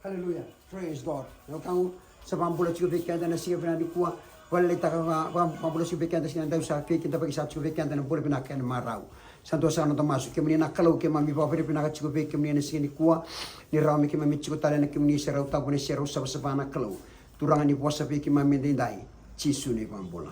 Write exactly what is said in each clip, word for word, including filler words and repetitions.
Hallelujah. Praise God. Na wekaqu, sa vakabula tiko vei keda na siga vinaka nikua. Vakaleletaka, vakabula tiko vei keda siga, dau sa vei keda, vei sa tiko vei keda na bula vinaka ena marau. Sa dua saka na noda masu. Kemuni na Kalou, keimami vakavinavinaka tiko vei kemuni ena siga nikua. Ni rawa me keimami tiko tale ena kemuni serau tabu, na serau savasava na Kalou. Turaga ni vosa vei keimami edaidai. Jisu na iVakabula.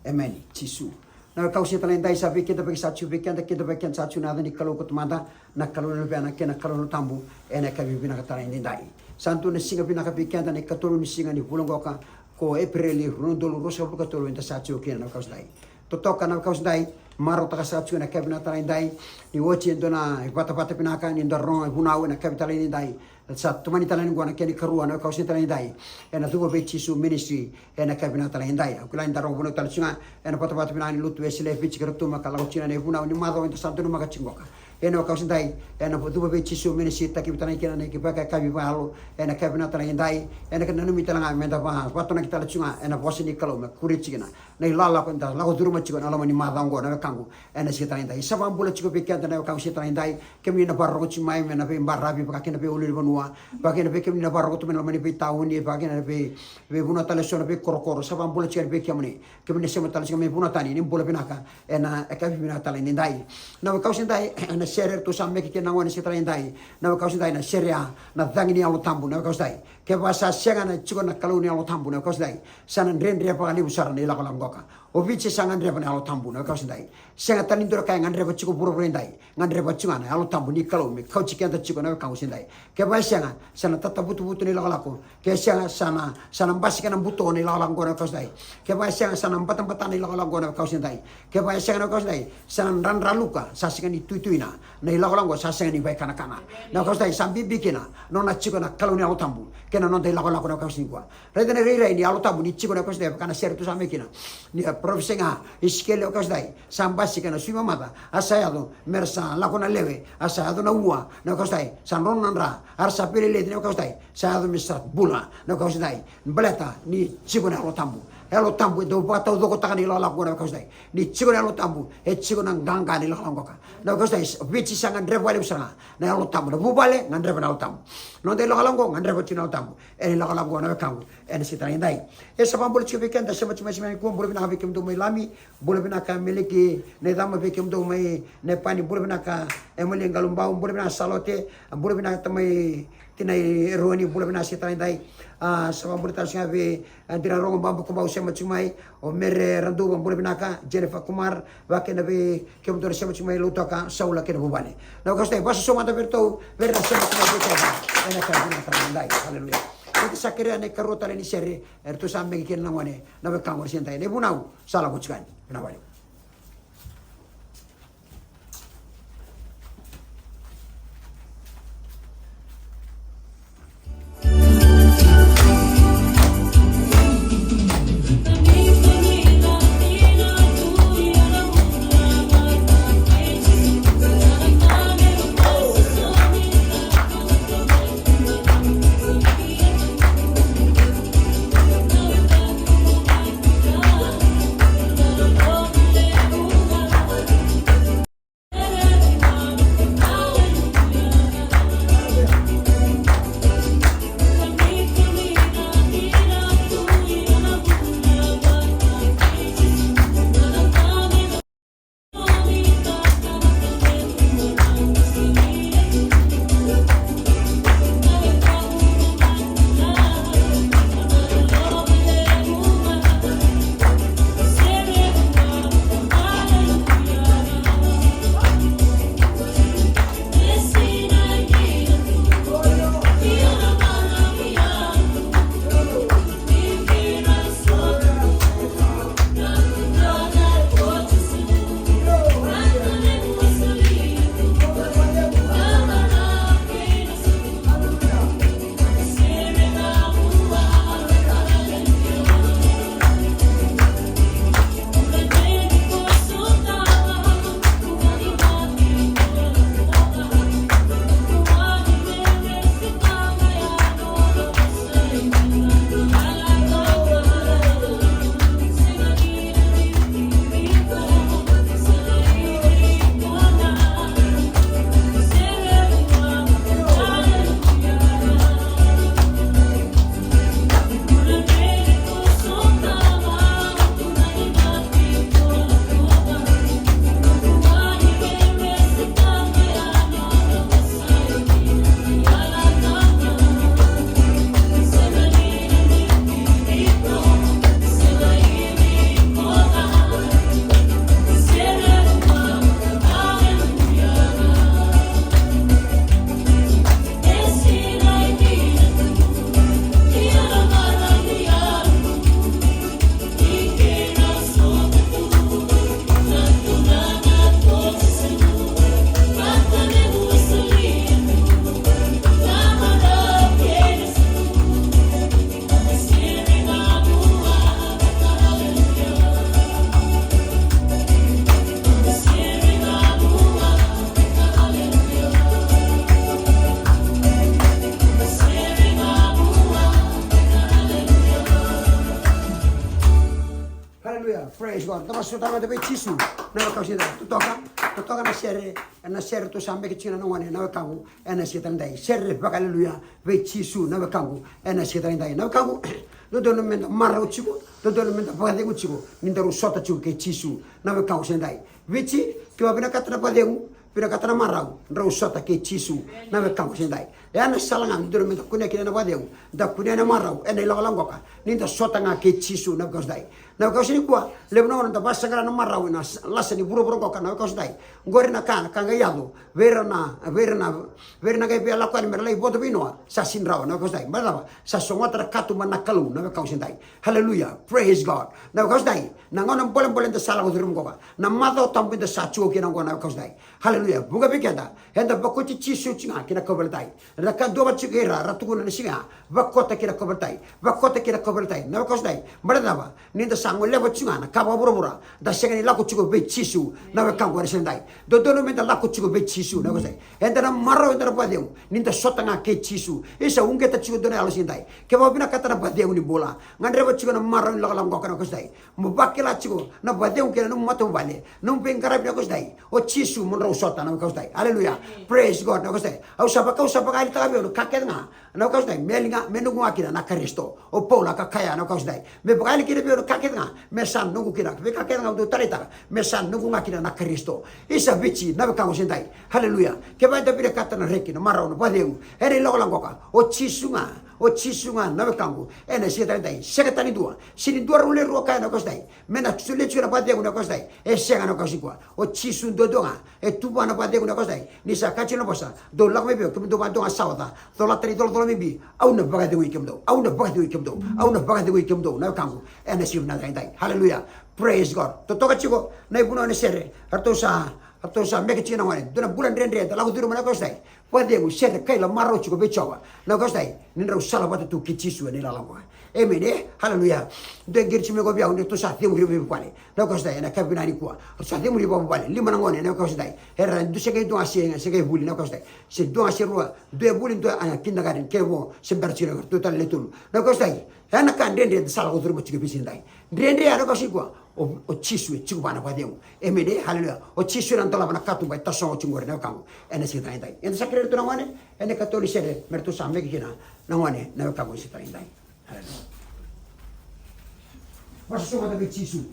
Emeni. Jisu. Na wekaqu siga tale edai sa vei keda, vei sa tiko vei keda, keda vei keda sa tiko na yaca ni Kalou ko Tamada, na Kalou na Luvena kei na Kalou na Tabu, ena yakavi vinaka tale edaidai. Sa dua na siga vinaka vei keda na ikatolu ni siga ni vula qoka ko Epereli, rua na udolu ruasagavulu ka tolu, eda sa tiko kina na wekaqu siga edai. Totoka na wekaqu siga edai, marautaka sa tiko na yakavi vinaka tale edai, ni oti e dua na ivatavata vinaka, ni da rogo e vunau ena yakavi tale edaidai. Sa tomani tale yani qo na kena ikarua na wekaqu siga tale edai. Ena Cuva vei Jisu Ministry, ena yakavi vinaka tale edai. Au kila ni da rogo vunau tale tiko ga ena vatavata vinaka ni lotu Wesele e Viti kei Rotuma ka lako tiko na ivunau ni macawa eda sa donumaka tiko qoka. Ena wekaqu siga edai, ena Cuva vei Jisu Ministry, takivi tale ga kina na ikivaka yakavi vayalo, ena yakavi vinaka tale edai. Ena kena nanumi tale ga meda va, vatonaki tale tiko ga ena vosa ni Kalou me kuri tiko kina na ilakolako eda lako curuma tiko ena loma ni macawa oqo na wekaqu. Ena siga tale edai, sa vakabula tiko vei keda na wekaqu siga tale edai. Kemuni na vakarorogo tiko mai mai na veibaravi, vaka kina veiulunivanua, vaka kina vei kemuni na vakarorogo tu mai na loma ni veitauni, vaka kina na vei, veivanua tale eso na veikorokoro, sa vakabula tiko yani vei kemuni. Kemuni na sema tale tiko mai vanua tani, ni bula vinaka ena yakavi vinaka tale edaidai. Na wekaqu siga edai, na sere eratou sa meke kina na gone siga tale edai. Na wekaqu siga edai, na sere ya, na cagi ni Yalo Tabu, na wekaqu siga edai. Kevaka sa sega na tiko na Kalou ni Yalo Tabu, na wekaqu siga edai, sa na dredre vakalevu sara na ilakolako qoka. O Viti sa gadreva na Yalo Tabu, na wekaqu siga edai. Sega tale ni dua na ka e gadreva tiko vuravura edai, gadreva tiko ga na Yalo Tabu ni Kalou me kauti keda tiko na wekaqu siga edai. Kevaka e sega, sa na tatavutuvutu na ilakolako. Ke sega, sa na, sa na basika na buto na ilakolako qo na wekaqu siga edai. Kevaka e sega, sa na batabata na ilakolako qo na wekaqu siga edai. Kevaka e sega na wekaqu siga edai, sa na dradraluka, sa sega ni tuituina na ilakolako qo, sa sega ni vaikanakana. Na wekaqu siga edai, sa bibi kina na nona tiko na Kalou ni Yalo Tabu kei na noda ilakolako na wekaqu siga nikua. Raica na irairai ni Yalo Tabu ni tiko na wekaqu siga edai, vaka na sere eratou sa mai kina. Ni, e, Parofisai ga Isikeli, na wekaqu siga edai, sa basika na sui mamaca, a sa yaco me ra sa lako na lewe, a sa yaco na ua, na wekaqu siga edai, sa drona na dra, a ra sa veileleci, na wekaqu siga edai, sa yaco me sa bula, na wekaqu siga edai. Baleta ni tiko na Yalo Tabu. Yalo Tabu e dau vakataucokotaka na ilakolako qo, na wekaqu siga edai. Ni tiko na Yalo Tabu, e tiko na qaqa ni ilakolako qoka. Na wekaqu siga edai, Viti sa gadreva vakalevu sara ga na Yalo Tabu. Na vuvale gadreva na Yalo Tabu. Noda ilakolako qo gadreva tiko na Yalo Tabu. Ena ilakolako qo, na wekaqu, ena siga edai. E sa vakabula tiko vei keda, sema tiko mai, sema nikua, bula vinaka vei kemudou mai Lami, bula vinaka Meliki, na icama vei kemudou mai Nepani, bula vinaka Emeli Qalubau, bula vinaka Salote, bula vinaka tamai Tina i Eroni, bula vinaka siga edai. A, sa vakabula tale tiko ga vei, a, Dira Rogo Babu Kubau, sema tiko mai, o Mere Raduva, bula vinaka, Jennifer Kumar, vaka kina vei kemudou na sema tiko mai Lautoka, Saula kei na vuvale. Na wekaqu siga edai, vakasoso mada vei iratou, vei ira na sema tiko mai Lautoka, ena ka vinaka tale edai, haleluya. Eda sa kerea na ikarua tale ni sere, eratou sa meke kina na gone, na wekaqu ena siga edai, na ivunau sa lako tiko yani, vinaka vakalevu. Hallelujah. Praise God. Da vakasautaka mada vei Jisu. Na wekaqu siga edai. Totoka. Totoka na sere. Na sere tu sa meke tiko na gone. Na wekaqu. Ena siga edai. Sere vaka hallelujah. Vei Jisu. Na wekaqu. Ena siga edai. Na wekaqu. Dodonu meda marau tiko. Dodonu meda vakacegu tiko. Ni daru sota tiko kei Jisu. Na wekaqu siga edai. Viti. Kevaka vinakata na vakacegu. Vinakata na marau, drau sota kei Jisu, na wekaqu siga edai. E a na sala ga dodonu meda kunea kina na vakacegu, da kunea na marau ena ilakolako qoka, ni da sota ga kei Jisu, na wekaqu siga edai. Na wekaqu siga nikua, levu na gauna da vakasaqara na marau ena lasa ni vuravura qoka, na wekaqu siga edai. Qori na ka, na ka qai yaco vei ira na, vei ira na, vei ira na qai via lako yani me ra lai vodo vei Noa, sa sega ni rawa, na wekaqu siga edai. Baleta na cava? Sa sogota na katuba na Kalou, na wekaqu siga edai. Hallelujah, praise God. Na wekaqu siga edai, na gauna bolebole eda sa lako curuma qoka, na macawa tabu eda sa tiko kina qo, na wekaqu siga edai. Haleluya. Vuqa vei keda, eda vakoti Jisu tiko ga ki na kauveilatai. Eda kadua vata tiko kei ira, ra tukuna na siga ya, vakota ki na kauveilatai. Vakota ki na kauveilatai. Na wekaqu siga edai. Baleta na cava? Ni da sa goleva tiko ga na ka vakavuravura, da sega ni lako tiko vei Jisu na wekaqu ena siga edai. Dodonu meda lako tiko vei Jisu na wekaqu edai. Eda na marau, eda na vakacegu ni da sota ga kei Jisu. Isa, uqeta tiko dua na yalo siga edai. Ke vakavinakata na vakacegu ni bula, gadreva tiko na marau ni lakolako qoka na wekaqu edai. Mo vakila tiko na vakacegu kei na nomu matavuvale, nomu veiqaravi na wekaqu edai. O Jisu mo drau sota na wekaqu edai. Aleluya. Praise God na wekaqu edai. Au sa vaka, au sa vakayalitaka vei au na ka kece ga na wekaqu edai, me yali ga, me noqu ga kina na Karisito. O Paula ka kaya na wekaqu edai, me vakayali kina vei au na ka kece ga me sa noqu kina, vei ka kece ga au dau taleitaka me sa noqu ga kina na Karisito. Isa, Viti na wekaqu edai. Aleluya. Kevaka eda vinakata na reki, na marau, na vakacegu ena ilakolako qoka, o Jisu ga, o Jisu ga na wekaqu ena siga edai. Sega tale ni dua, sega ni dua rau le rua kaya na wekaqu edai, me na solia tiko na vakacegu na wekaqu edai. E sega na wekaqu edai. O Jisu duadua ga e tu vua na vakacegu na wekaqu edai. Ni sa kaya tiko na vosa, dou lako mai vei au kemudou vakadua ga sa oca, colata na icolacola bibi, au na vakacegui kemudou, au na vakacegui kemudou, au na vakacegui kemudou na wekaqu ena siga vinaka edai. Aleluya. Praise God. Totoka tiko na ivunau ena sere. Ratou sa, ratou sa meke tiko na gone. Dua na bula dredre da lako curuma na wekaqu edai. Vakacegu, sere, kaila, marau tiko vei Jiova na wekaqu edai, ni drau sala vata tu kei Jisu ena ilakolako. Emeni e? Aleluya. Dua e qiri tiko mai qo vei au ni ratou sa cemuri vakavuvale na wekaqu edai ena yakavi vinaka nikua. Ratou sa cemuri vakavuvale, lima na gone na wekaqu edai. Era dua, se qai dua ga se, se qai vuli na wekaqu edai. Se dua ga se rua, dua e vuli, dua e kindergarten, kei vo se bera tiko na ratou tale le tolu na wekaqu edai. Ena ka dredre da sa lako curuma tiko vei siga edai. Dredre ya na wekaqu edai. O, o Jisu e tiko vua na vakacegu. Emeni e? Aleluya. O Jisu ena dolava na katuba e tasogo tiko qori na wekaqu ena siga edai. Eda sa kerea iratou na gone ena ikatolu ni sere me ratou sa meke kina na gone na wekaqu ena siga edai. Aleluya. Vakasoso mada vei Jisu.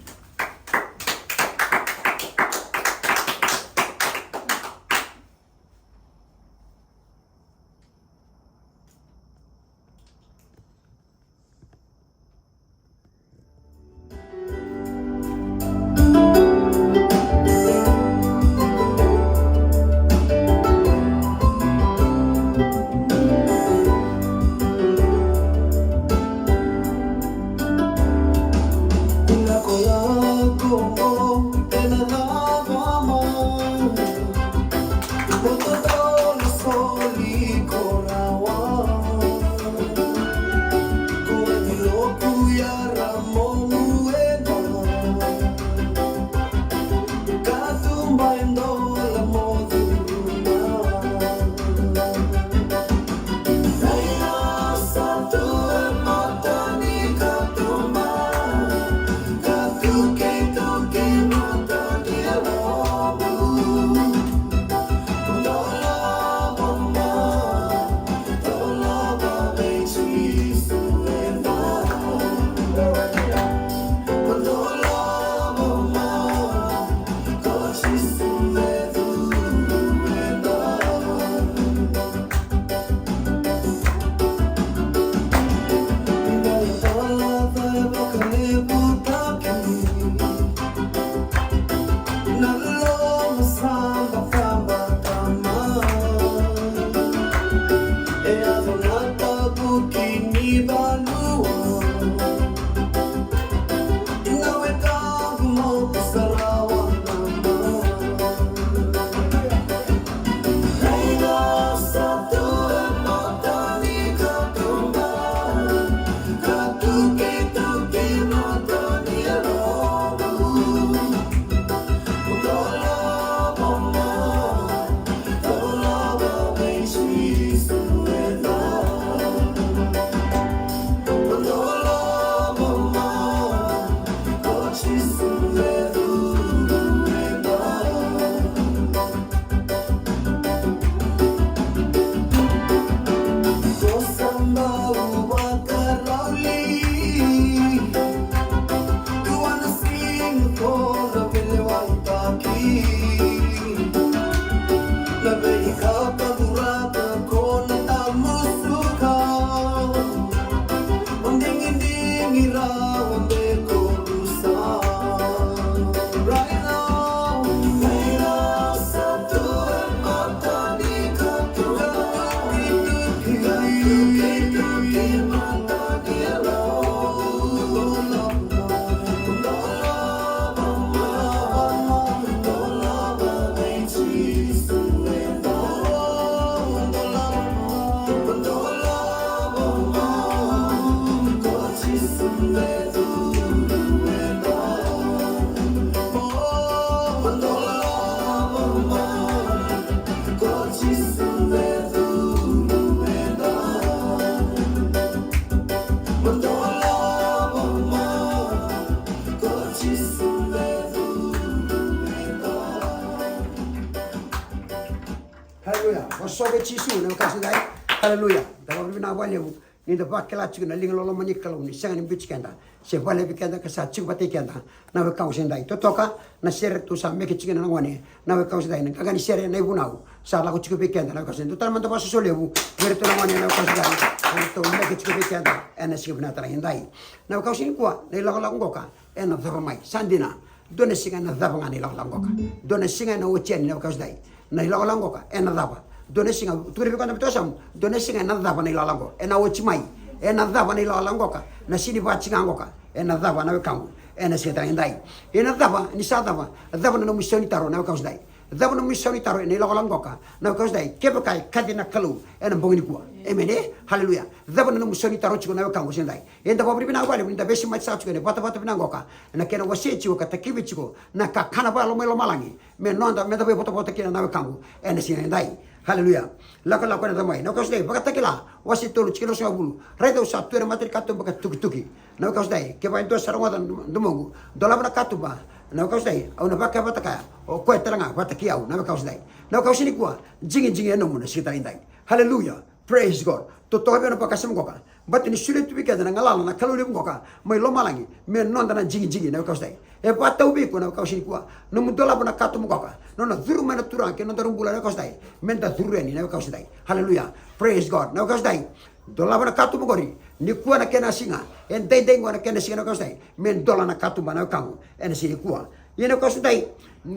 Vosova vei Jisu na wekaqu edaidai. Haleluya. Da vakavinavinaka vakalevu ni da vakila tiko na liga loloma ni Kalou ni sega ni biuti keda se vakalevi keda ka sa tiko vata kei keda na wekaqu edaidai. Totoka na sere ratou sa meke tiko na gone na wekaqu edaidai, na qaqa ni sere, na ivunau sa lako tiko vei keda na wekaqu edaidai. Dou tale mada vakasoso levu vei ratou na gone na wekaqu edaidai, ratou meke tiko vei keda ena siga vinaka tale ga edaidai. Na wekaqu edaidai, nikua na ilakolako qoka ena cava mai. Sa dina. Dua na siga ena cava ga na ilakolako qoka. Dua na siga ena oti yani na wekaqu edaidai. Na ilakolako qoka ena cava. Dua na siga, tukuna vei koya na vitosamu, dua na siga ena cava na ilakolako qoka. Ena oti mai. Ena cava na ilakolako qoka. Na sini vatiga qoka. Ena cava na wekaqu ena siga tale ga edaidai. Ena cava, ni sa cava. Cava na nomu isau ni taro na wekaqu edaidai. Cava na nomu isau ni taro ena ilakolako qoka na wekaqu edaidai. Kevaka e kaci na Kalou ena bogi nikua. Emeni e? Haleluya. Cava na nomu isau ni taro tiko na wekaqu edaidai. Eda vakavinavinaka vakalevu ni da veisemati sara tiko ena vatavata vinaka qoka, na kena wasei tiko ka takivi tiko na kakana vakayalo mai lomalagi me noda, me da veivatavata kina na wekaqu ena siga edaidai. Haleluya. Lakolako ena cava mai na wekaqu edaidai. Vakatakila wase tolu tikina ruasagavulu. Raica, au sa tu ena mata ni katuba ka tukituki na wekaqu edaidai. Kevaka e dua sa rogoca na domoqu, dolava na katuba na wekaqu edaidai, au na vakayavata kaya o koya tale ga vata kei au na wekaqu edaidai. Na wekaqu edaidai, nikua, jigijigi e nomu na siga tale ga edaidai. Haleluya. Praise God. Totoka vei au na vakasama qoka. Baleta ni solia tu vei keda na galala na Kalou levu qoka mai lomalagi me noda na jigijigi na wekaqu edaidai. E vakatau vei iko na wekaqu edaidai nikua. Nomu dolava na katuba qoka, nona curu mai na Turaga kei na nodaru bula na wekaqu edaidai. Me da curu yani na wekaqu edaidai. Haleluya. Praise God. Na wekaqu edaidai, dolava na katuba qori. Nikua na kena siga. E daidai qo na kena siga na wekaqu edaidai. Me dola na katuba na wekaqu ena siga nikua. Ia na wekaqu edaidai,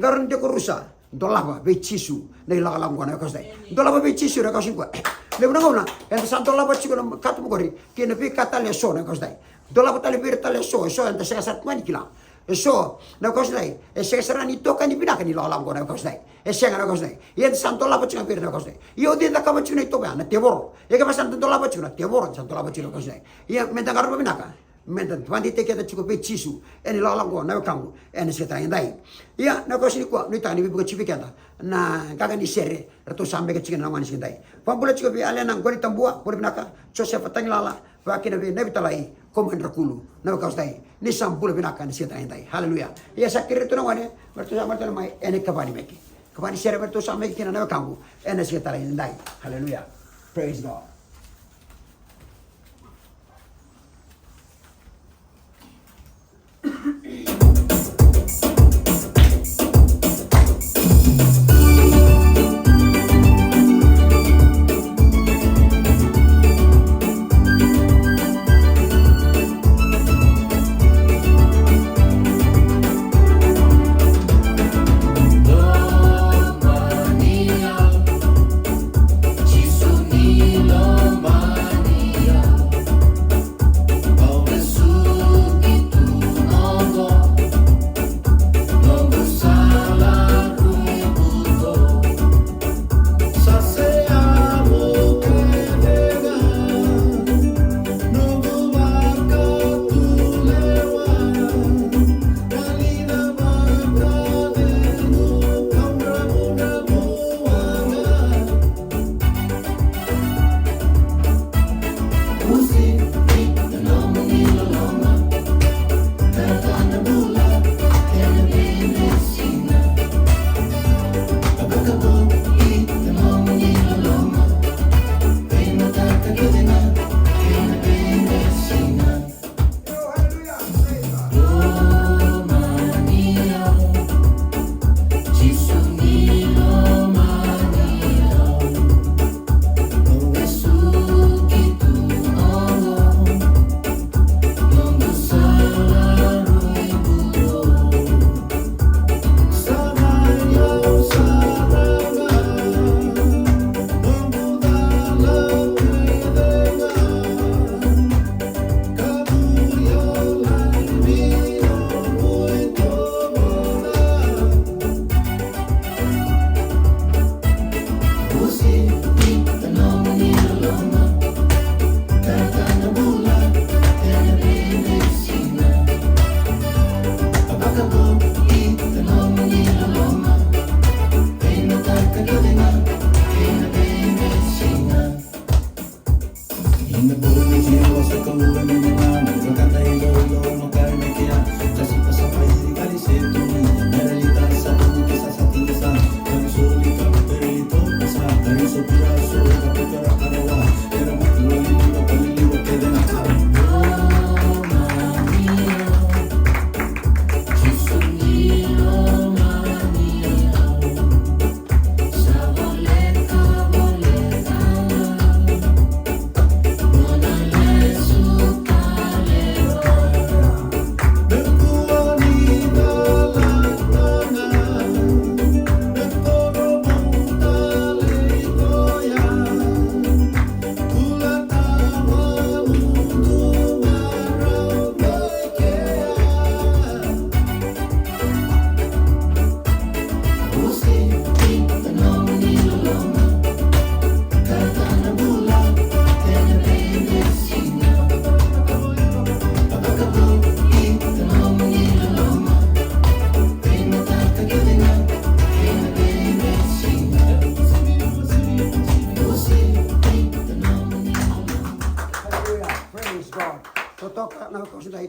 qarauna de ko rusa. Dolava vei Jisu na ilakolako qo na wekaqu edaidai. Dolava vei Jisu na wekaqu edaidai nikua. Levu na gauna eda sa dolava tiko na katuba qori kei na veika tale eso na wekaqu edaidai. Dolava tale vei ira tale eso, eso eda sega sara tu ga ni kila. Eso na wekaqu edaidai, e sega sara ni toka ni vinaka ni ilakolako qo na wekaqu edaidai. E sega na wekaqu edaidai. Ia eda sa dolava tiko ga vei ira na wekaqu edaidai. Ia o cei e cakava tiko na itovo ya? Na tevoro. Ia kevaka sa da dolava tiko, na tevoro eda sa dolava tiko na wekaqu edaidai. Ia me da qarauna vinaka. Me da vakadeitaki keda tiko vei Jisu ena ilakolako qo na wekaqu ena siga tale ga edaidai. Ia na wekaqu edaidai nikua, nuitaka ni veivuke tiko vei keda na qaqa ni sere ratou sa meke tiko na gone siga edaidai. Vakabula tiko vei Alena Qolitabua, bula vinaka. Josefa Tagilala, vakakina vei Navitalai Komadrakulu na wekaqu edaidai. Ni sa bula vinaka ena siga tale ga edaidai. Haleluya. Ia sa kerei ratou na gone me ratou sa marau tale mai ena ikava ni meke, ikava ni sere me ratou sa meke kina na wekaqu ena siga tale ga edaidai. Haleluya. Praise God.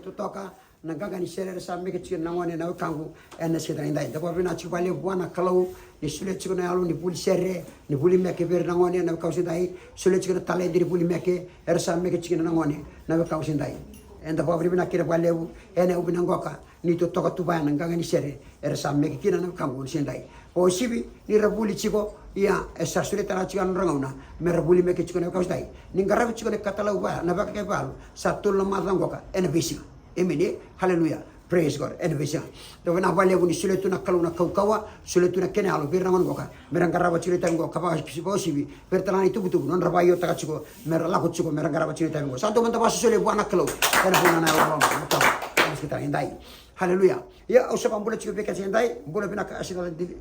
Totoka na qaqa ni sere era sa meke tiko na gone na wekaqu ena siga ni dai. Da vakavinavinaka tiko vakalevu vua na Kalou ni solia tiko na yalo ni vuli sere, ni vuli meke vei ira na gone na wekaqu siga dai. Solia tiko na taledi ni vuli meke era sa meke tiko na gone na wekaqu siga dai. Eda vakavinavinaka kina vakalevu ena yavu vinaka qoka ni totoka tu vaya na qaqa ni sere era sa meke kina na wekaqu na siga dai. Vakauasivi ni ra vuli tiko, ia e sa solia tale tiko na nodra gauna me ra vuli meke tiko na wekaqu siga dai. Ni qaravi tiko na katalau vaya na vakakevalo sa tolu na macawa qoka ena veisiga. Emeni. Haleluya. Praise God. Ena veisiga. Da vakavinavinaka vakalevu ni solia tu na Kalou na kaukauwa, solia tu na kena yalo vei ira na gone qoka me ra qarava tiko na itavi qoka, vakauasivi vei ira tale ga na itubutubu, nodra vakaiotaka tiko me ra lako tiko me ra qarava tiko na itavi qoka. Sa dua mada vakasosolia vua na Kalou ena vuku ni nona yalo. Ena siga ni dai. Haleluya. Ia au sa vakabula tiko vei keda siga ni dai. Bula vinaka a siga ni dai.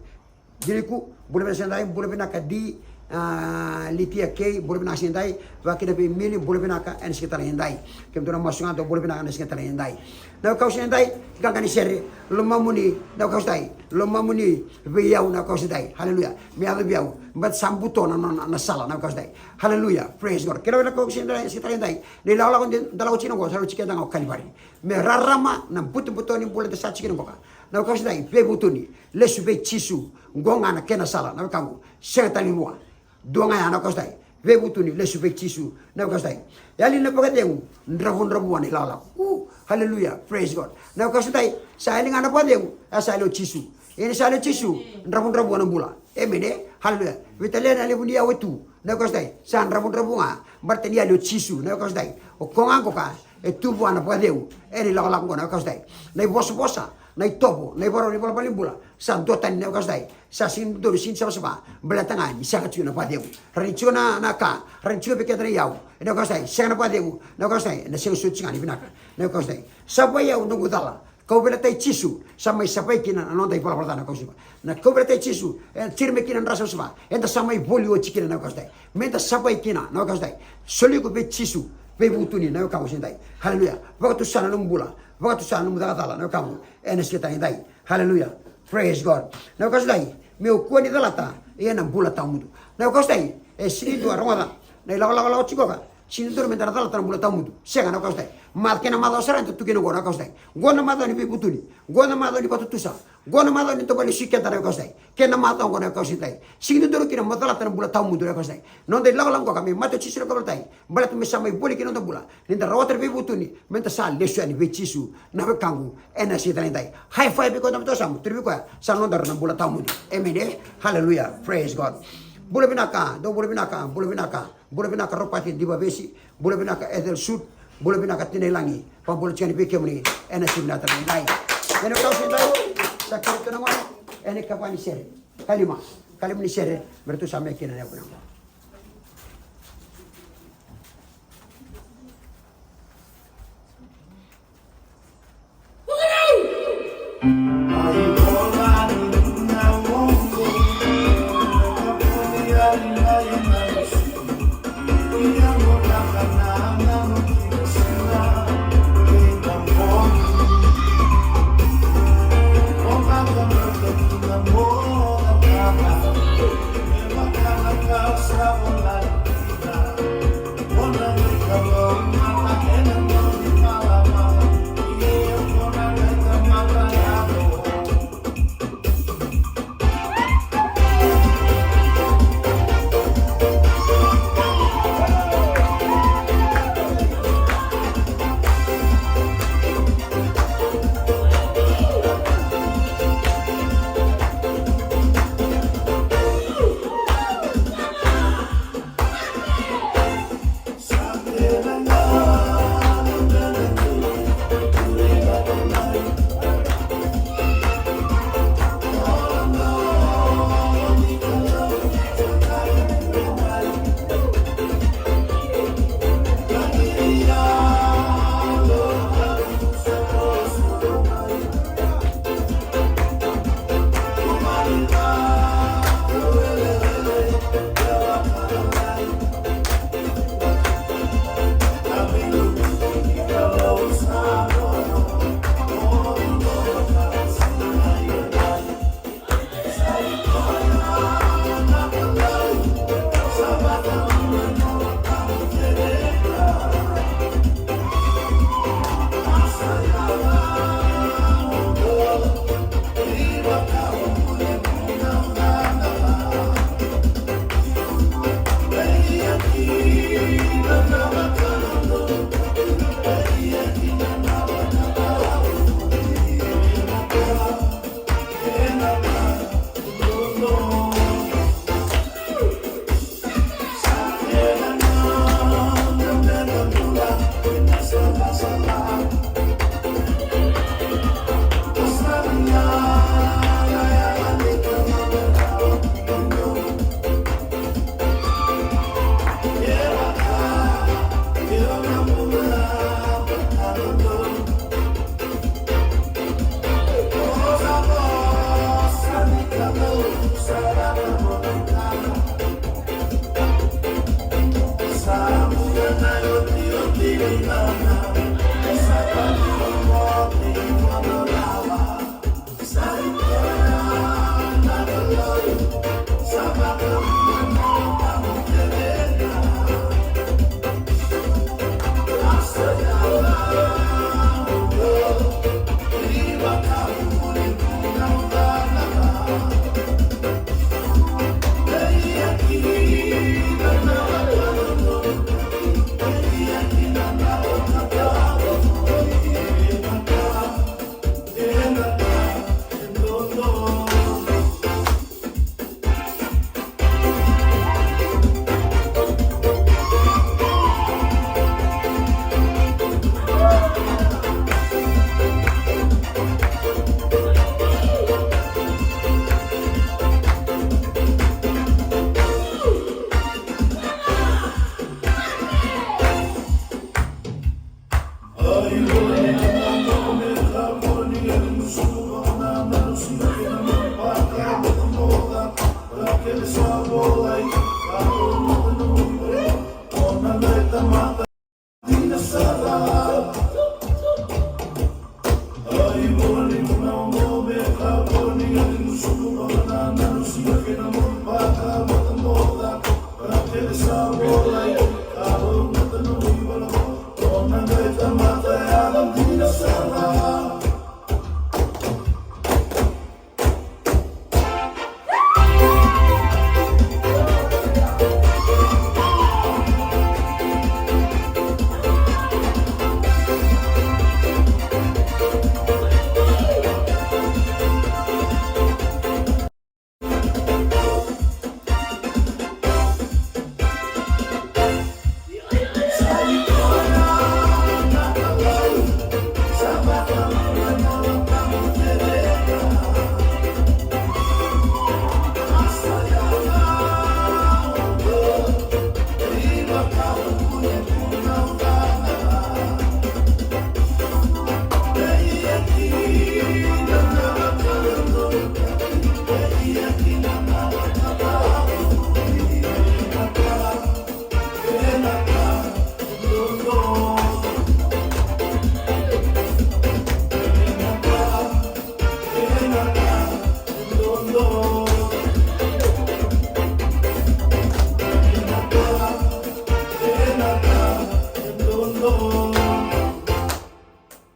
Diliku, bula vinaka siga ni dai. Bula vinaka di, a, Litia Kei, bula vinaka siga ni dai. Vakakina vei Mili, bula vinaka ena siga tale ni dai. Kemudou na masu ga, dou bula vinaka ena siga tale ni dai. Na wekaqu siga ni dai, qaqa ni sere, lomamuni na wekaqu siga ni dai. Lomamuni vei au na wekaqu siga ni dai. Haleluya. Me yaco vei au, baleta sa buto na, na, na sala na wekaqu siga ni dai. Haleluya. Praise God. Kena wekaqu siga ni dai, siga tale ni dai. Na ilakolako da lako tiko kina qo, sa lako tiko kina qo Kalivari. Me rarama na butobuto ni bula da sa tiko kina qoka. Na wekaqu siga ni dai, veivutuni, lesu vei Jisu, qo ga na kena sala na wekaqu. Sega tale ni vua. Dua ga ya na wekaqu siga ni dai. Veivutuni, lesu vei Jisu na wekaqu siga ni dai. Yali na vakacegu, dravudravua na ilakolako. U, haleluya, praise God. Na wekaqu siga ni dai, sa yali ga na vakacegu, a sa yali o Jisu. Ia ni sa yali o Jisu, dravudravua na bula. Emeni. Haleluya. Veitalia na levu ni yawa e tu. Na wekaqu siga ni dai, sa dravudravua ga. Baleta ni yali o Jisu na wekaqu siga ni dai. O koya ga qoka e tu vua na vakacegu ena ilakolako qo na wekaqu siga ni dai. Na ivosavosa, na itovo, na ivakarau ni valavala ni bula sa duatani na wekaqu siga ni dai. Sa sega ni dodonu, sega ni savasava. Baleta ga ni sega tiko na vakacegu. Rawa ni tiko na, na ka, rawa ni tiko vei keda na iyau. Ena wekaqu siga ni dai, sega na vakacegu. Na wekaqu siga ni dai, ena sega soti ga ni vinaka. Na wekaqu siga ni dai, savai au noqu cala. Kauveilatai Jisu, sa mai savai kina na noda ivalavala ca na wekaqu siga ni dai. Na kauveilatai Jisu, e tiri mai kina na dra savasava. Eda sa mai voli oti kina na wekaqu siga ni dai. Meda savai kina na wekaqu siga ni dai. Soli iko vei Jisu, veivutuni na wekaqu siga ni dai. Haleluya. Vakatusa na nomu bula, vakatusa na nomu cakacala na wekaqu ena siga tale ni dai. Haleluya. Praise God. Na wekaqu siga ni dai, meu kua ni calata ena bula tawamudu. Na wekaqu siga ni dai, e sega ni dua rogoca na ilakolako tiko ga. Sega ni dodonu meda na calata na bula tawamudu. Sega na wekaqu siga ni dai. Ma kena macawa sara eda tu kina qo na wekaqu siga ni dai. Qo na macawa ni veivutuni. Qo na macawa ni vakatutusa. Qo na macawa ni dau vakalesui keda na wekaqu siga ni dai. Kena macawa qo na wekaqu siga ni dai. Sega ni dodonu kina mo calata na bula tawamudu na wekaqu siga ni dai. Noda ilakolako qoka me mate o Jisu na kauveilatai. Baleta me sa mai voli kina noda bula. Nida rawata na veivutuni, meda sa lesu yani vei Jisu na wekaqu ena siga tale ni dai. High five vei koya na matua samu, tukuna vei koya, sa nodaru na bula tawamudu. Emeni. Haleluya. Praise God. Bula vinaka, dou bula vinaka, bula vinaka. Bula vinaka Ropati Divavesi, bula vinaka Ethel Sut, bula vinaka Tina Ilagi, vakabula tiko yani vei kemuni ena siga vinaka tale ni dai. Ena wekaqu siga ni dai, sa kerei tu na gone ena ikava ni sere. Kalima, kalima ni sere, me ratou sa mai kina na yavu vinaka.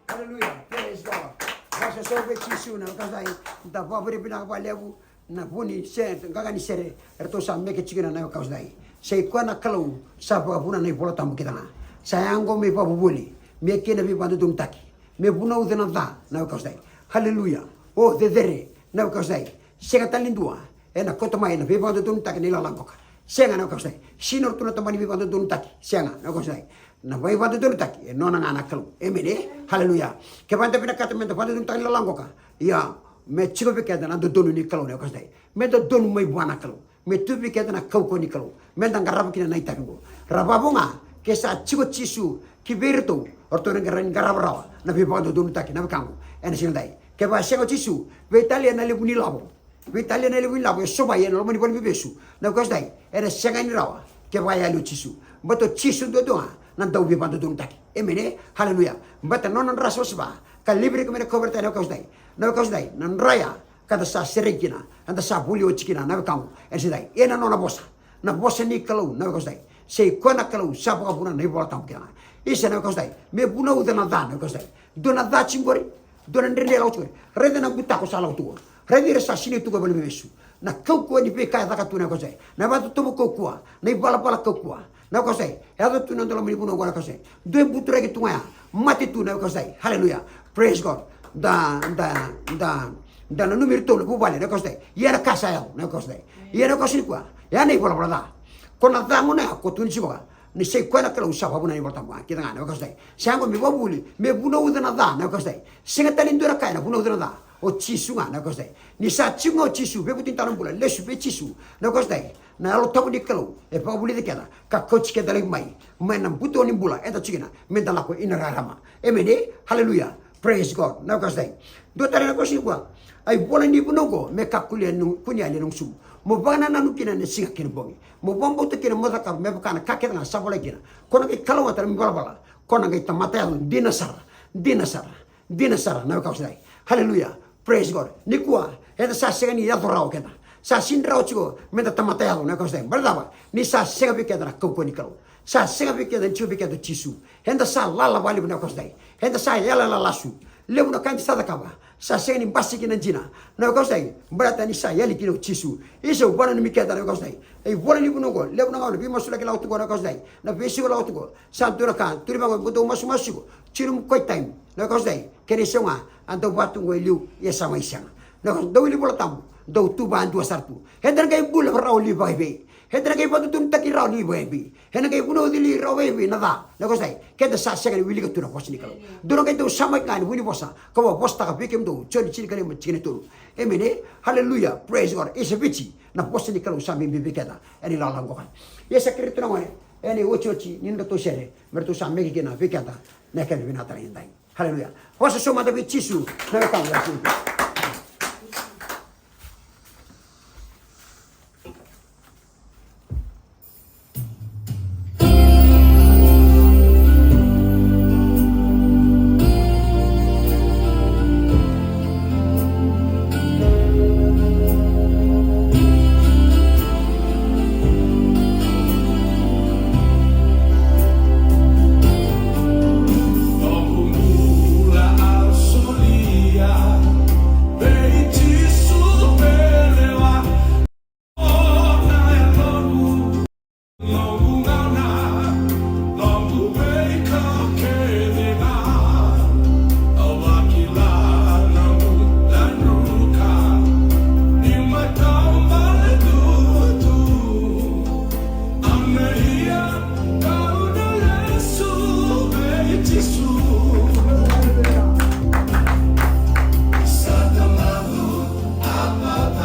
Hallelujah. Praise God. Vakasoso vei Jisu na wekaqu, da vakavinavinaka vakalevu. Na vu ni se qaqa ni sere eratou sa meke tiko kina na wekaqu. Sa i koya na Kalou sa vakavuna na iVola Tabu kece ga. Sa yaco me ivakavuvuli, me kei na veivakadodonutaki, me vunauca na ca na wekaqu. Haleluya. O cecere na wekaqu. Sega tale ni dua ena kauta mai na veivakadodonutaki na ilala qoka. Sega na wekaqu. Sega ni ratou na tabana ni veivakadodonutaki. Sega na wekaqu. Na veivakadodonutaki e nona ga na Kalou. Emeni. Haleluya. Kevaka da vinakata meda vakadodonutaka na ilala qoka, ia me tiko vei keda na dodonu ni Kalou na wekaqu. Me dodonu mai vua na Kalou. Me tu vei keda na kaukauwa ni Kalou. Meda qarava kina na itavi qo. Ra vavo ga ke sa tiko Jisu ki vei iratou, o ratou na qara ni qarava rawa na veivakadodonutaki na wekaqu. Ena siga dai, kevaka sega o Jisu, veitalia na levu ni lavo. Veitalia na levu ni lavo e sovai ena loma ni valeniveivesu na wekaqu. Ena sega ni rawa kevaka e yali o Jisu. Baleta o Jisu duadua ga na dau veivakadodonutaki. Emeni. Haleluya. Baleta nona dra savasava ka liviraki mai na kauveilatai na wekaqu. Na wekaqu, na dra ya ka da sa sereki kina, eda sa vuli oti kina na wekaqu. Ena siga dai, ena nona vosa, na vosa ni Kalou na wekaqu. Sa i koya na Kalou sa vakavuna na iVola Tabu kece ga. Isa na wekaqu, me vunauca na ca na wekaqu. Dua na ca tiko qori, dua na dredre lako tiko qori. Raica na butako sa lako tu qo. Raica ira sa sinai tu qo e valeniveivesu. Na kaukauwa ni veika e caka tu na wekaqu. Na vakatotovo kaukauwa, na ivalavala kaukauwa. Na wekaqu, e yaco tu na noda loma ni vanua qo na wekaqu. Dua e buturaki tu ga ya, mate tu na wekaqu. Haleluya. Praise God. Da, da, da, da nanumi iratou na vuvale na wekaqu. Ia na ka sa yaco na wekaqu. Ia na wekaqu nikua, ia na ivalavala ca. Ko na ca gona ya ko tukuni tiko ga ni sa i koya na Kalou sa vakavuna na iVola Tabu kece ga na wekaqu. Sa yaco me vakavuli, me vunauca na ca na wekaqu. Sega tale ni dua na ka ena vunauca na ca. O Jisu ga na wekaqu. Ni sa tiko ga o Jisu, veivutuni tale na bula, lesu vei Jisu na wekaqu. Na Yalo Tabu ni Kalou e vakavulici keda ka kauti keda laivi mai, mai na buto ni bula eda tiko kina, meda lako ina rarama. Emeni. Haleluya. Praise God. Na wekaqu, dua tale na wekaqu nikua. A ivola ni vunau qo me kakua ni kune yali na gusumu. Mo vakanananu kina ena siga kei na bogi. Mo vakabauta kina mo cakava me vaka na ka kece ga sa volai kina. Ko na qai kalougata na nomu ivalavala. Ko na qai tamata yaco dina sara. Dina sara. Dina sara na wekaqu. Haleluya. Praise God. Nikua eda sa sega ni yaco rawa keda. Sa sega ni rawa tiko meda tamata yaco na wekaqu. Baleta cava? Ni sa sega vei keda na kaukauwa ni Kalou. Sa sega vei keda ni tiko vei keda o Jisu. Eda sa lala vakalevu na wekaqu. Eda sa yalayala lasu. Levu na ka eda sa cakava sa sega ni basika na dina na wekaqu. Baleta ni sa yali kina o Jisu. Isa, au vakananumi keda na wekaqu. E ivola ni vunau qo, levu na gauna veimasulaki lako tu qo na wekaqu. Na veisiko lako tu qo. Sa dua na ka, turi vaqo, mo dau masumasu tiko. Tiko nomu quiet time na wekaqu. Kena isau ga, a dau vatu qo e liu, ia sa mai sega. Na wekaqu, dau wili Vola Tabu, dau tu vakadua sara tu. Eda na qai bula rawa li vakaevei? Eda na qai vakadodonutaki rawa li vakaevei? Ena qai vunauci li rawa vei na ca na wekaqu. Keda sa sega ni wilika tu na vosa ni Kalou. Dou na qai dau samaki ga ena vu ni vosa kau a vosataka vei kemudou, Joni tinikalima, tinikatolu. Emeni. Haleluya. Praise God. Isa Viti, na vosa ni Kalou sa bibi vei keda ena ilala qoka. Ia sa kerei tu na gone ena iotioti ni nodratou sere me ratou sa meke kina vei keda na kena vinaka tale ni dai. Haleluya. Vakasoso mada vei Jisu na wekaqu. Vakasoso.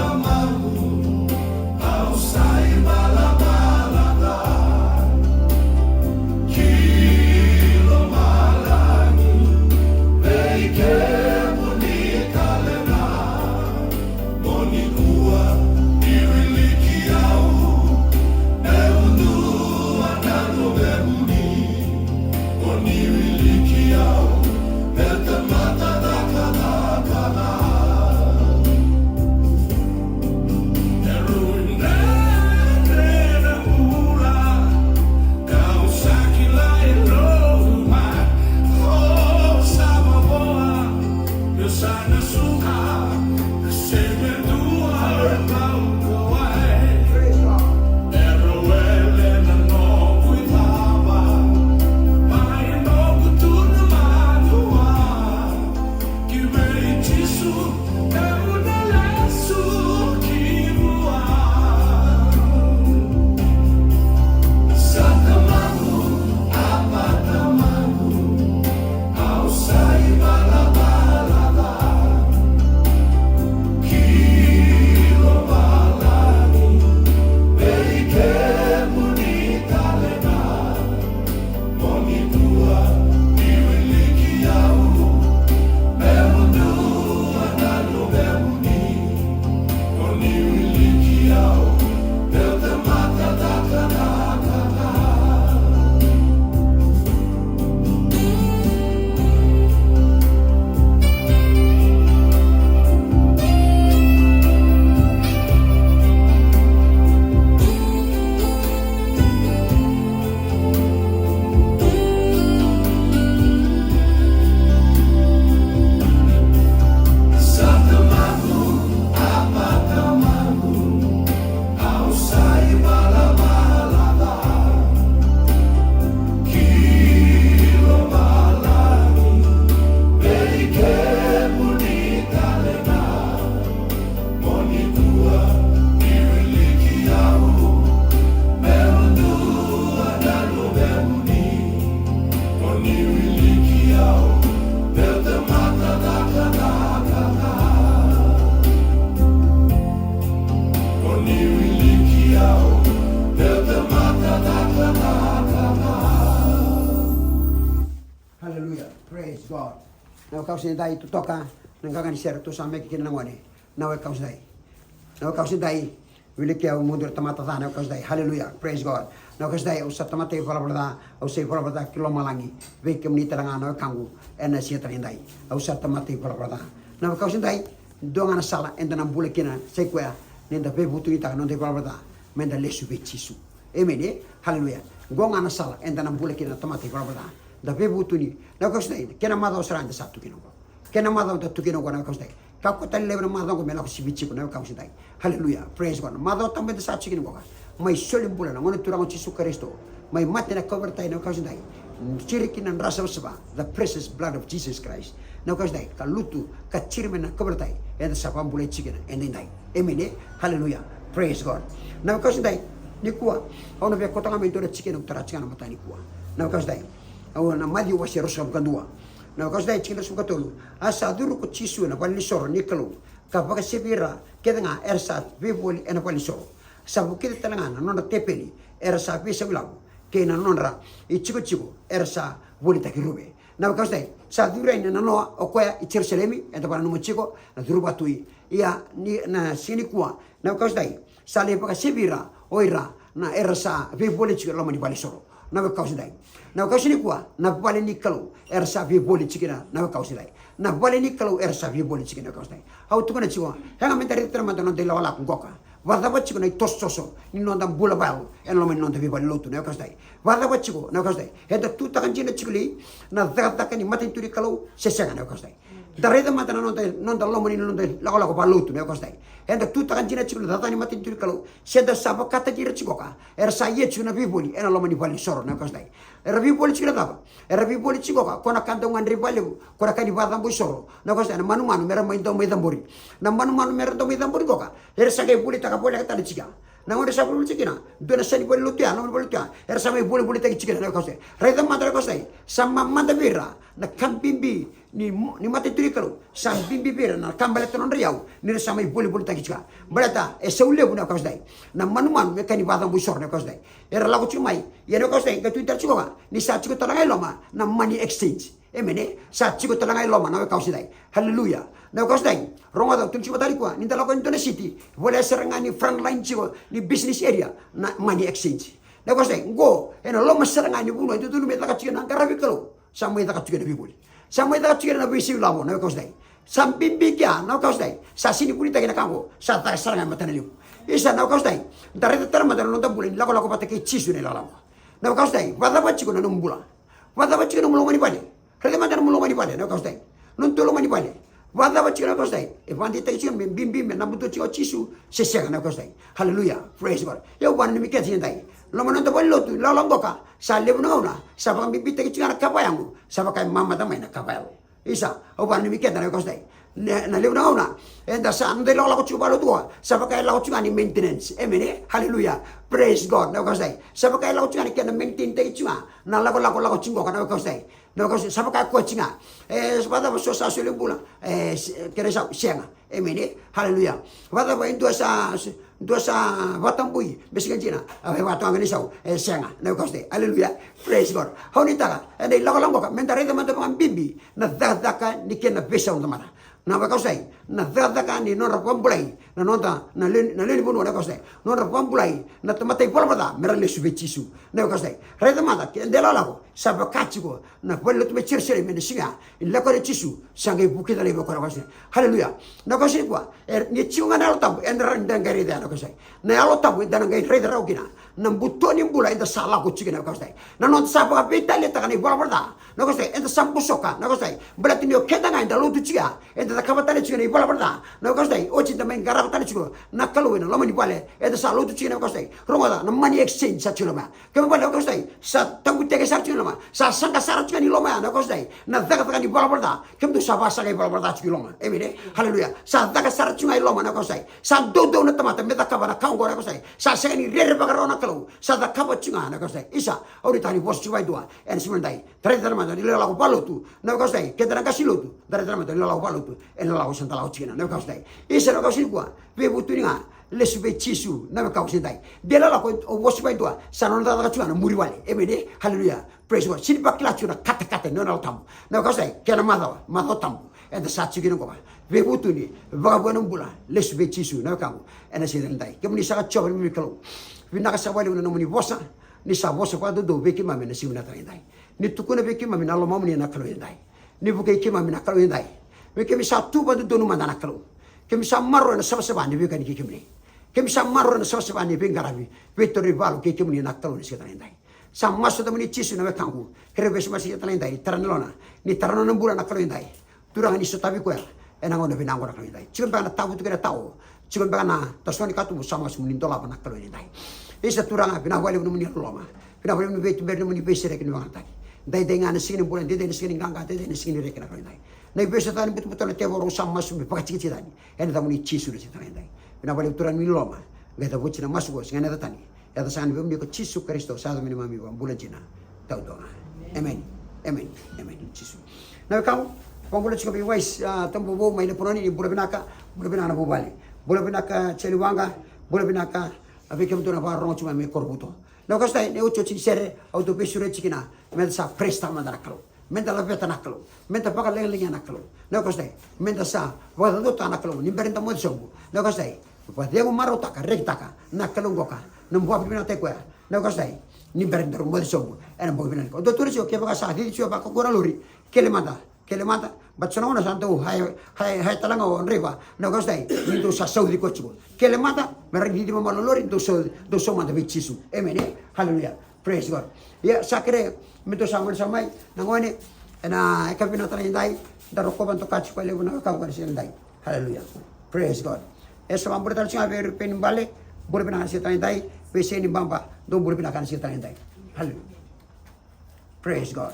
Tamaqu, au sa ivalavala ca ki lomalagi vei kemuni tale ga. Mo ni kua ni wiliki au meu dua na luvemuni. Mo ni wiliki au meu tamata cakacaka. E rui dredre na bula, kau sa kila e noqu mai. O sa mavoa, meu sa na suka, meu se me dua e bau kauwai. E rau wele na noqu icava, mai noqu tu na madua. Ki vei Jisu, meu na lesu ki vua. Sa tamaqu, apa tamaqu, au sa ivalavala ca ki lomalagi vei kemuni tale ga. Mo ni kua ni wiliki au meu dua na luvemuni. Mo ni wiliki au meu tamata cakacaka. Sa tamaqu, apa tamaqu, au sa ivalavala ca ki lomalagi vei kemuni tale ga. Mo ni kua ni wiliki au meu dua na luvemuni. Mo ni wiliki au meu tamata cakacaka. Mo ni wiliki au meu tamata cakacaka. Hallelujah. Praise God. Na wekaqu edaidai, totoka na qaqa ni sere, tou sa meke kina na gone. Na wekaqu edaidai. Na wekaqu edaidai, wiliki au meu dua na tamata ca, na wekaqu edaidai. Hallelujah. Praise God. Na wekaqu edaidai, au sa tamata ivalavala ca, au sa ivalavala ca ki lomalagi vei kemuni tale ga na wekaqu ena siga tale edai. Au sa tamata ivalavala ca. Na wekaqu edaidai, dua ga na sala eda na bula kina, sa i koya ni da veivutunitaka na noda ivalavala ca meda lesu vei Jisu. Emeni, e? Haleluya. Qo ga na sala eda na bula kina na tamata ivalavala ca. Da veivutuni. Na wekaqu edaidai, kena macawa sara eda sa tu kina qo. Kena macawa da tu kina qo na wekaqu edaidai. Kakua tale ni levu na macawa qo me lako sivi tiko na wekaqu edaidai. Haleluya. Praise God. Na macawa tabu eda sa tu kina qo ka mai soli bula na Gone Turaga o Jisu Karisito. Mai mate ena kauveilatai na wekaqu edaidai. Jiri kina na dra savasava, the precious blood of Jesus Christ. Na wekaqu edaidai, ka lutu, ka jiri mai na kauveilatai, eda sa vakabulai tiko kina edaidai. Emeni, e? Haleluya. Praise God. Na wekaqu edaidai, nikua au na via kauta ga mai e dua na tikina au tara tiko ga ena mataka nikua. Na wekaqu edaidai, au na Maciu wase ruasagavulu ka dua. Na wekaqu edaidai, tikina ruasagavulu ka tolu. A sa curu ko Jisu ena valenisoro ni Kalou, ka vakasevi ira kece ga era sa veivoli ena valenisoro. Sa vukica tale ga na nodra tepeli era sa veisau ilavo, kei na nodra itikotiko era sa volitaki ruve. Na wekaqu edaidai, sa curu yani na noa o koya i Jerusalemi, eda vakananuma tiko na curu vakatui. Ia ni na siga nikua, na wekaqu edaidai, sa lai vakasevi ira o ira na era sa veivoli tiko e loma ni valenisoro. Na wekaqu edaidai, na wekaqu nikua, na vale ni Kalou era sa veivoli tiko kina, na wekaqu edaidai. Na vale ni Kalou era sa veivoli tiko kina, na wekaqu edaidai. Au tukuna tiko, ega meda raica tale mada na noda ilakolako qoka. Vakacava tiko na itosotoso ni noda bula vakayalo ena loma ni noda veivale lotu, na wekaqu edaidai? Vakacava tiko, na wekaqu edaidai? Eda tutaka dina tiko li na cakacaka ni matanitu ni Kalou se sega, na wekaqu edaidai? Da raica mada na noda, noda loma ni noda ilakolako vakalotu, na wekaqu edaidai. Eda tutaka dina tiko na cakacaka ni matanitu ni Kalou se da sa vakataki ira tiko ka era sa ia tiko na veivoli ena loma ni valenisoro, na wekaqu edaidai? Era veivoli tiko na cava? Era veivoli tiko ka, ko na ka dau gadrevi vakalevu, ko na ka ni vakacabo isoro, na wekaqu edaidai, na manumanu mera mai dau mai cabori. Na manumanu mera dau mai cabori qoka, era sa qai volitaka voleka tale tiko. Na gauna era sa volivoli tiko kina, dua na sa ni valenilotu ya, na valenilotu ya, era sa mai volivolitaki tiko kina na wekausi. Raica mada na wekausi, sa mamada vei ira na ka bibi ni, ni matanitu ni Kalou. Sa bibi vei ira na ka baleta na nodra iyau, ni ra sa mai volivolitaki tiko. Baleta e sau levu na wekausi, na manumanu me ka ni vakacabo isoro na wekausi. Era lako tiko mai, ia na wekausi, qai tu tale tiko ga ni sa tiko tale ga i loma na money exchange. Emeni. Sa tiko tale ga i loma na wekausi dai. Haleluya. Na wekausi dai, rogoca, tukuna tiko vata nikua, ni da lako e dua na siti, voleka sara ga ni front line tiko ni business area, na money exchange. Na wekausi dai, qo ena loma sara ga ni vanua e dodonu me caka tiko na qaravi Kalou, sa mai caka tiko na veivoli. Sa mai caka tiko na veisau ilavo na wekausi dai. Sa bibi kea na wekausi dai, sa sega ni vunitaki na ka qo, sa caka sara ga e matana levu. Isa na wekausi dai, da raica tale mada na noda bula ni lakolako vata kei Jisu na ilakolako. Na wekausi dai, vakacava tiko na nomu bula? Vakacava tiko na nomu loma ni vale? Raica mada na nomu loma ni vale na wekausi dai. Nomu loma ni vale. Vakacava tiko na wekausi dai? E vakadeitaki tiko me bibi me na buto tiko o Jisu se sega na wekausi dai? Haleluya. Praise God. Ia au vakananumi keda tiko dai, loma ni noda valenilotu, lakolako qoka, sa levu na gauna sa vakabibitaki tiko ga na ka vakayago, sa vaka e mamada mai na ka vakayalo. Isa, au vakananumi keda na wekausi dai. Na, na levu na gauna eda sa, noda ilakolako tiko vakalotu qo, sa vaka e lako tiko ga ni maintenance. Emeni. Haleluya. Praise God. Na wekausi dai, sa vaka e lako tiko ga ni kena maintain taki tiko ga na lakolako, lako tiko qoka na wekausi dai. Na wekausi dai, sa vaka e koya tiko ga. E, sa vakacava so sa soli bula? E, se-, kere sau, sega. Emeni. Haleluya. Vakacava e dua sa, dua sa vakatabui, me sega dina, a, e vakatoka ga ni sau? E, sega. Na wekausi dai. Haleluya. Praise God. Au nuitaka ena ilakolako qoka me da raica mada vakabibi na cakacaka ni kena veisau na tamata. Na wekausi dai, na cakacaka ni nodra vakabulai na noda, na lewe, na lewe ni vanua na wekausi dai, nodra vakabulai na tamata ivalavala ca me ra lesu vei Jisu. Na wekausi dai, raica mada, ke da lakolako, sa vaka tiko na valenilotu mai Jerusalemi ena siga ya, ni lako yani o Jisu, sa qai vukica laivi o koya na wekausi dai. Haleluya. Na wekausi nikua, e, ni tiko ga na Yalo Tabu, eda rawa ni da qai raica ya na wekausi dai. Na Yalo Tabu eda na qai raica rawa kina na buto ni bula eda sa lako tiko kina na wekausi dai. Na noda sa vakaveitaliataka na ivalavala ca na wekausi dai, eda sa bosoka na wekausi dai. Baleta ni o keda ga eda lotu tiko ya, eda cakava tale tiko na ivalavala ca na wekausi dai. Oti da mai qarava tale tiko na Kalou ena loma ni vale eda sa lotu tiko na wekausi dai. Rogoca, na money exchange sa tiko loma ya. Kemudou vale na wekausi dai, sa tabu teke sara tiko na loma, sa saqa sara tiko ni loma ya na wekausi dai. Na cakacaka ni valavala ca, kemudou sa vakasaqa ivalavala ca tiko i loma. Emeni. Haleluya. Sa caka sara tiko ga i loma na wekausi dai. Sa doudou na tamata me cakava na ka oqo na wekausi dai. Sa sega ni rerevaka rawa na Kalou, sa cakava tiko ga na wekausi dai. Isa, au nuitaka ni vosa tiko vei dua ena siga nikua. Da raica tale mada na ilakolako vakalotu na wekausi dai, keda na qase lotu, da raica tale mada na ilakolako vakalotu ena ilakolako sa da lako tiko kina na wekausi dai. Isa na wekausi nikua, veivutuni ga, lesu vei Jisu na wekausi dai. De lakolako, au vosa vei dua, sa nona cakacaka tiko ga na muri vale. Emeni. Haleluya. Praise God. Sega ni vakila tiko na katakata ni nona Yalo Tabu na wekausi dai, kei na macawa, macawa tabu eda sa tiko kina oqo. Veivutuni, vakavuna na bula, lesu vei Jisu na wekaqu ena siga nikua. Kemuni saka Jiova na neimami Kalou, vinaka saka vakalevu na nomuni vosa, ni sa vosa vakadoudou vei keimami ena siga nikua. Ni tukuna vei keimami na lomamuni na Kalou edaidai. Ni vukei keimami na Kalou edaidai. Me keimami sa tu vakadodonu mada na Kalou. Keimami sa maroroya na savasava ni veiwekani kei kemuni. Keimami sa maroroya na savasava ni veiqaravi, veitauri valu kei kemuni na Kalou ena siga edaidai. Sa masu ena yacamuni Jisu na wekaqu, keirau vesu mai ena siga edaidai, ni tara na yalona, ni tara na nona bula na Kalou edaidai. Turaga ni sotavi koya ena gauna vinaka oqo na Kalou edaidai. Tiko beka na tavutu kei na tao, tiko beka na tasoni katubu, sa masu mo ni dolava na Kalou edaidai. Isa Turaga, vinaka vakalevu nomuni loloma. Vinaka vakalevu nomuni veituberi, nomuni veisereki, nomuni vakayagataki. Daidai ga na siga ni bula, daidai na siga ni qaqa, daidai na siga ni reki na Kalou edaidai. Na iveisautaka ni butobuto na tevoro sa masu me vakatikitiki tani ena yacamuni Jisu na siga edaidai. Vinaka vakalevu Turaga ni loloma. Qai cavuti na masu oqo, siga ena yaca tani. Yaca saka ni veiwekani ko Jisu Karisito, sa yaca me neimami vakabula dina. Taudua ga. Emeni. Emeni. Emeni. Jisu. Na wekaqu, vakabula tiko vei Wais, a, Tabu vou mai Lepanoni, ni bula vinaka, bula vinaka na vuvale. Bula vinaka Jeli Waqa, bula vinaka, a, vei kemudou na vakarorogo tiko mai Korovuto. Na wekausi dai, na iotioti ni sere, au dau veisureti kina, meda sa praise-taka mada na Kalou. Meda laveta na Kalou. Meda vakalagilagi na Kalou. Na wekausi dai, meda sa vakacaucautaka na Kalou ni bera ni da moce sobu. Na wekausi dai, vakacegu, marautaka, rekitaka na Kalou qoka. Na bula vinaka tiko ya. Na wekausi dai, ni bera ni daru moce sobu ena bogi vinaka nikua. Dou tukuna tiko, kevaka sa cici tiko vakaukauwa na lori, kele mada. Kele mada, baleta so na gauna sa dau haya, haya, haya tale ga o draiva, na wekausi dai, ni dou sa sauci koya tiko. Kele mada, me ra cici mamalu na lori, dou sau, dou sau mada vei Jisu. Emeni. Haleluya. Praise God. Ia, sa kerei me dou sa gole sara mai na gone ena yakavi vinaka tale edaidai, da rokova, dokai tiko vakalevu na wekaqu ena siga edaidai. Haleluya. Praise God. E sa vakabula tale tiko ga vei ira na peni bale, bula vinaka ena siga tale edaidai, veisiga ni baba, dou bula vinaka ena siga tale edaidai. Haleluya. Praise God.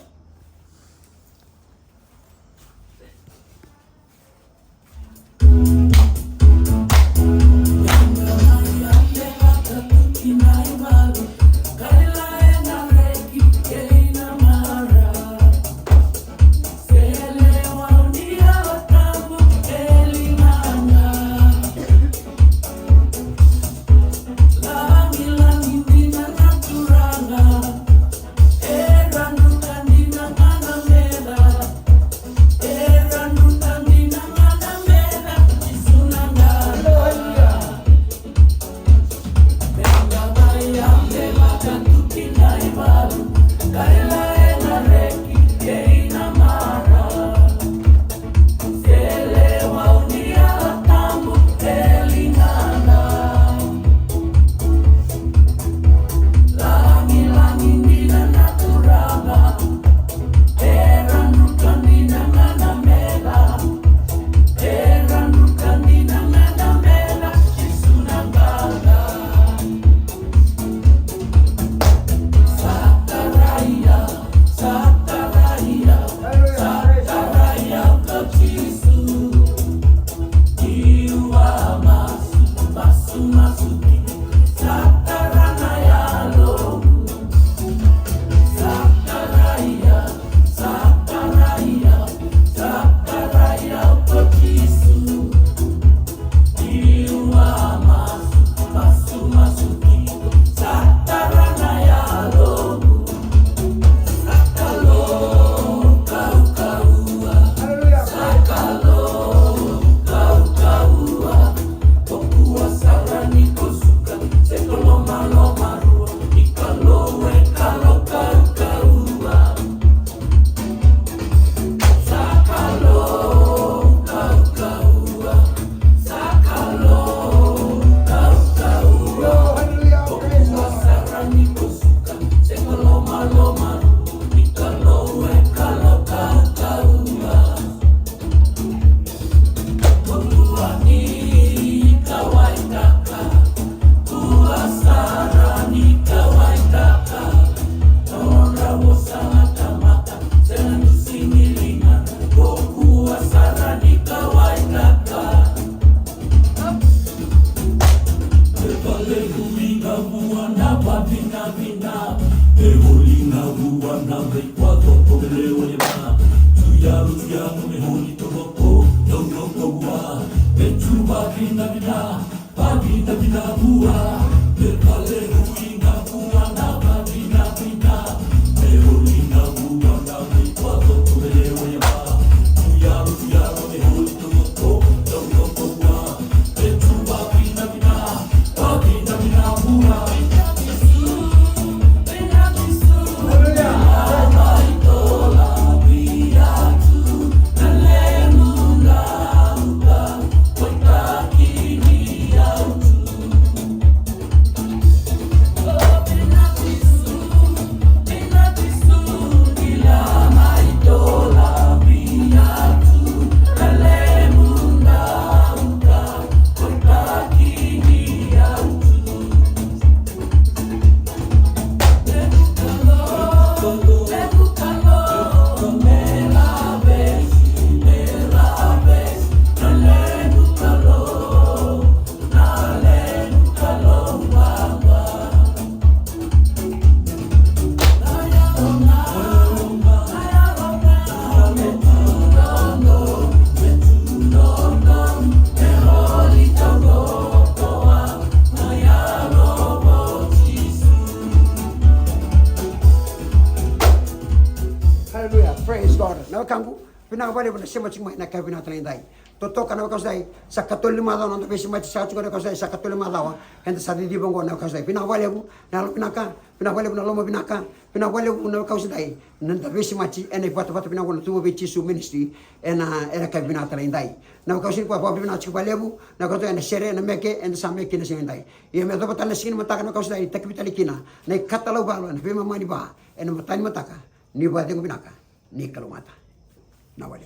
Na vavinavina, me holi na vua na veikwa toko me lewa ni va. Tu yalo, tu yalo, me holi toko, toko, toko vua. Me tu vavinavina, vavinavina vua. Me vale hui na vua na vavinavina. Me holi na vua na veikwa toko me lewa ni va. Tu yalo, tu yalo, me holi toko, toko, toko vua. Hallelujah. Praise God. Na wekaqu, vinaka vakalevu na sema tiko mai na ka vinaka tale edai. Totoka na wekaqu edai, sa katolu ni macawa na noda veisemati, sa tiko na wekaqu edai, sa katolu ni macawa. Eda sa ciciva oqo na wekaqu edai. Vinaka vakalevu na yalo vinaka, vinaka vakalevu na loma vinaka, vinaka vakalevu na wekaqu edai. Na noda veisemati ena ivatavata vinaka oqo na Tuva vei Jisu Ministry, ena, ena ka vinaka tale edai. Na wekaqu edai, vakavinavinaka tiko vakalevu na wekaqu edai, ena sere, ena meke eda sa meke kina siga edai. Ia me yacova tale na siga ni mataka na wekaqu edai, takivi tale kina na ikatalau valo ena veimama ni va ena mataka ni mataka. Ni vakacegu vinaka, ni kalougata. Na wale.